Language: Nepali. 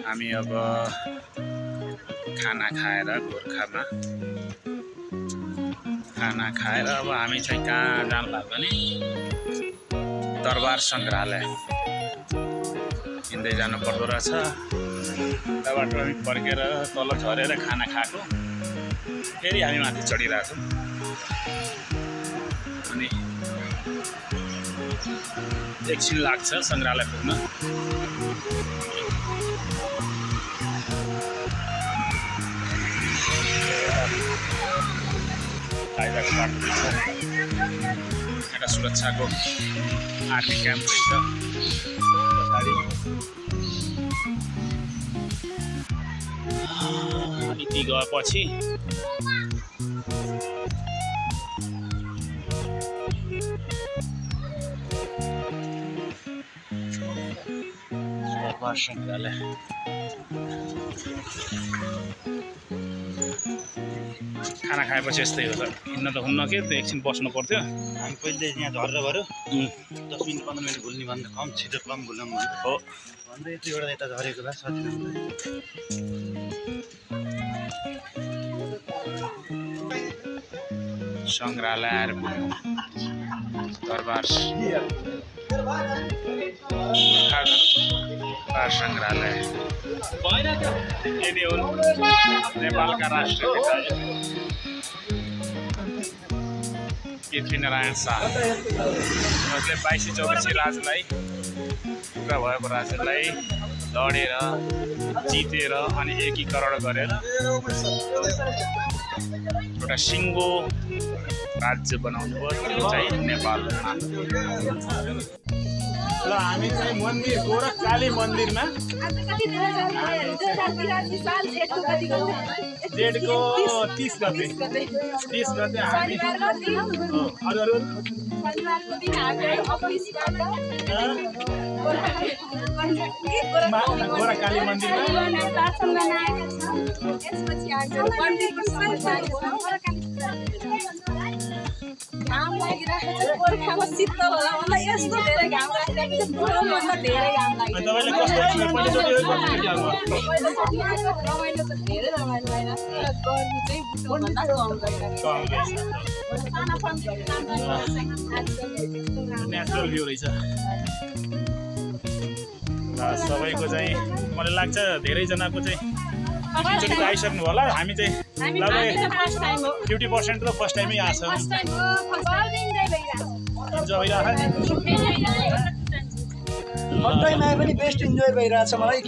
हामी अब खाना खाएर गोर्खामा खाना खाएर अब हामी चाहिँ कहाँ जानु भने दरबार सङ्ग्रहालय हिँड्दै जानु पर्दो रहेछ। त्यहाँबाट हामी फर्केर तल झरेर खाना खाएको फेरि हामी माथि चढिरहेको छौँ। अनि एकछिन लाग्छ सङ्ग्रहालय पुग्न। कायदाको बाटो रहेछ, एउटा सुरक्षाको आर्मी क्याम्प रहेछ पछाडि। यति गएपछि दरबार सङ्ग्रहालय खाना खाएपछि यस्तै हो त, हिँड्न त हुन्न के, एकछिन बस्नु पर्थ्यो। हामी पहिले यहाँ झरेर भएर 10 मिनट 15 मिनट घुल्ने भन्दा कम छिटो कम घुल्नु हो भन्दै त्यो एउटा यता झरेको भए सजिलो हुन्थ्यो। सङ्ग्रहालय आएर दरबार सङ्ग्रहालय यिनी हुन् नेपालका राष्ट्रपिता पृथ्वीनारायण शाह, जसले 2224 राजलाई टुक्रा भएको राज्यलाई लडेर जितेर अनि एकीकरण गरेर एउटा सिङ्गो राज्य बनाउनु भयो, त्यो चाहिँ नेपालमा। ल हामी चाहिँ मन्दिर गोरखकाली मन्दिरमा जेठको 30 गते हामी गोरखकाली मन्दिरमा घाम लागिरहेको छ। गोर्खामा शीतल होला मलाई यस्तो धेरै घाम लागिरहेको छ, बुढोभन्दा धेरै घाम लागिरहेको छ। तपाईँले कस्तो पहिलोचोटि रमाइलो त धेरै रमाइलो भइरहेको छ, गर्मी चाहिँ बुढोभन्दा कम भइरहेको छ। नेचुरल भ्यू रहेछ। सबैको चाहिँ मलाई लाग्छ धेरैजनाको चाहिँ एकचोटि त आइसक्नु होला। हामी चाहिँ लगभग 50% त फर्स्ट टाइमै आएको छ। फर्स्ट टाइम आए पनि बेस्ट इन्जोय भइरहेछ मलाई।